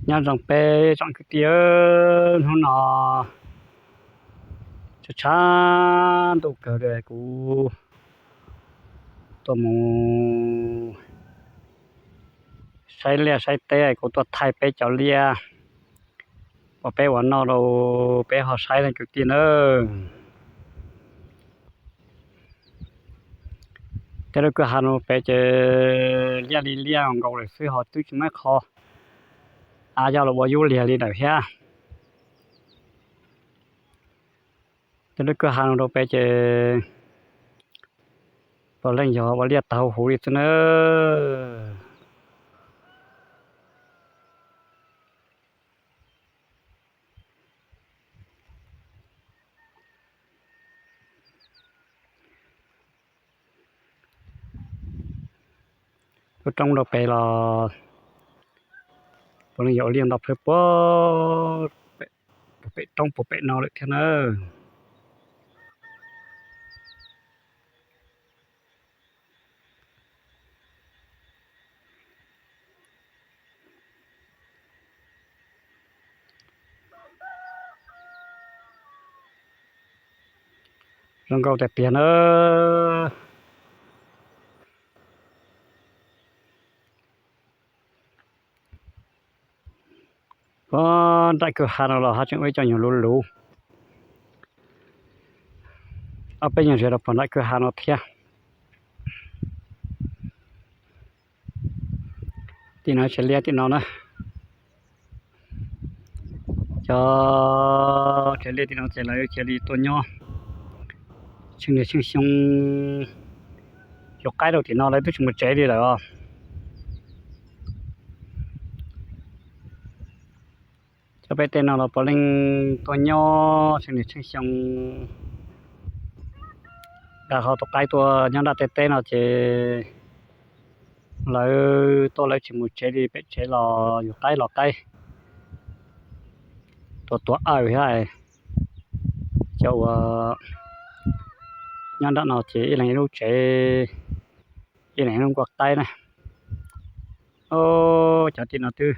Nyob zoo peb tsoom kwv tij, hnub no tshav tshav ntuj kawg li kuv tuaj mus saib liaj saib teb, kuv tuaj thaij peb cov liaj uas peb ua noj rau peb ho saib na kwv tij nawb. Tej lub kwj ha no pem ces liaj li liaj nkaus lawm xwb ho twb tsis muaj ib qho av yog los ua yub liag li lawm thiab. Tej lub kwj ha no rau pem ces puav leej yog ua liaj tag huv huv li xwb nawb. Lub roob rau pem los puav leej yog ua liaj nto plhawv puag pem roob puag pem no lawm thiab nawb. Zoo nkauj tiag tiag nawb. Puag nram kwj ha no los haj tseem ua ib co nyuag luv luv. Ob peb nyuag zem rau puag nram kwj ha no thiab. Tim no tsev liaj tim no na. Cov tsev liaj tim no ces lawv cia li tuaj nyob tsheej niaj tsheej xyoo. Yuav qaib rau tim no lawv twb tsis mus tsev li lawm os. Cov pem tej no los puav leej tuaj nyob tsheej niaj tsheej xyoo. Nram ho tus qaib tuaj nyob nram tej teb no ces lawv tuaj lawv tsis mus tsev li, pem tsev los yuav qaib los qaib. Tuaj tuav awm thiab. Cov uas nyob nram no ces ib leeg ib lub tsev, ib leeg ib lub nkuaj qaib na. Cov tim no twb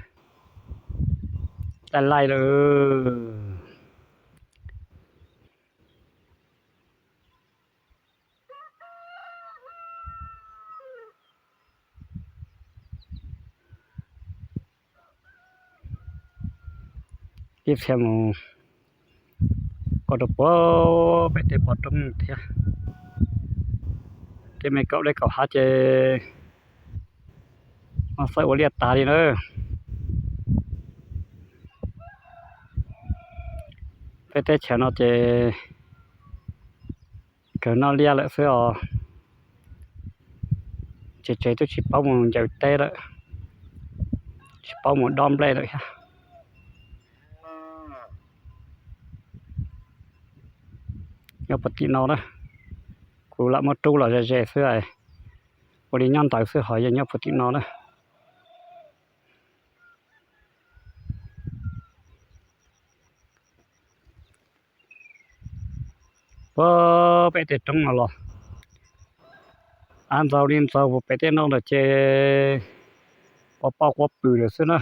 laij laij lawm. Ib txhia mus koj rau puag pem tej pov roob thiab. Tej me kaum dej kaum hav ces no xav ua liaj tas li na. Peb teb chaws no ces kawg noj liaj lawm xwb os. Tsev tsev twb tsis paub mus ncaws teb lawm, tsis paub mus dob nplej lawm thiab. Nyob puag tim no na, kuv lam muab rub los ze ze xwb, ua li nyob ntawd xwb ho yog nyob puag tim no na. Puag pem tej roob no los av ntxaug li ntxaug, puag pem tej no ntawm ces pov pau quav pwm lawm xwb na.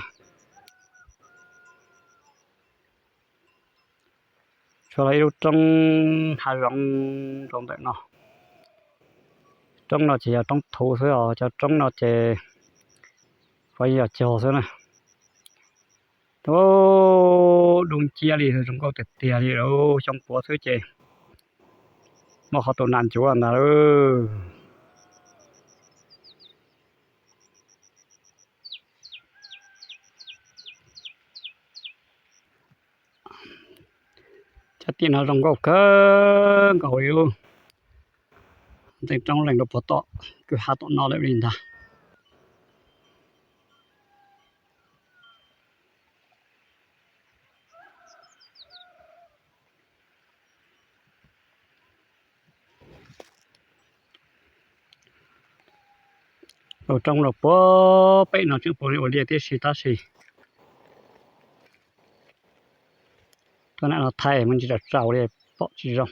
Tshuav los ib lub roob hav zoov rau ntawm no. Roob no ces yog roob thuv xwb os, cov roob no ces puav yog cog xwb na. Ub, dub nciab li, zoo nkauj tiag tiag li, xyoo puav xwb ces muaj qhov tus nas ncuav ntag lauj. Cov tim no zoo nkauj kawg nkaus li, ntxeev roob lees rau puag tom kwj ha tom no lawm li ntag. Lub roob los puag pem no tseem puav leej ua liaj tib si tab sis tuaj nram no thaij me ntsis rau tsau li pom tsis zoo.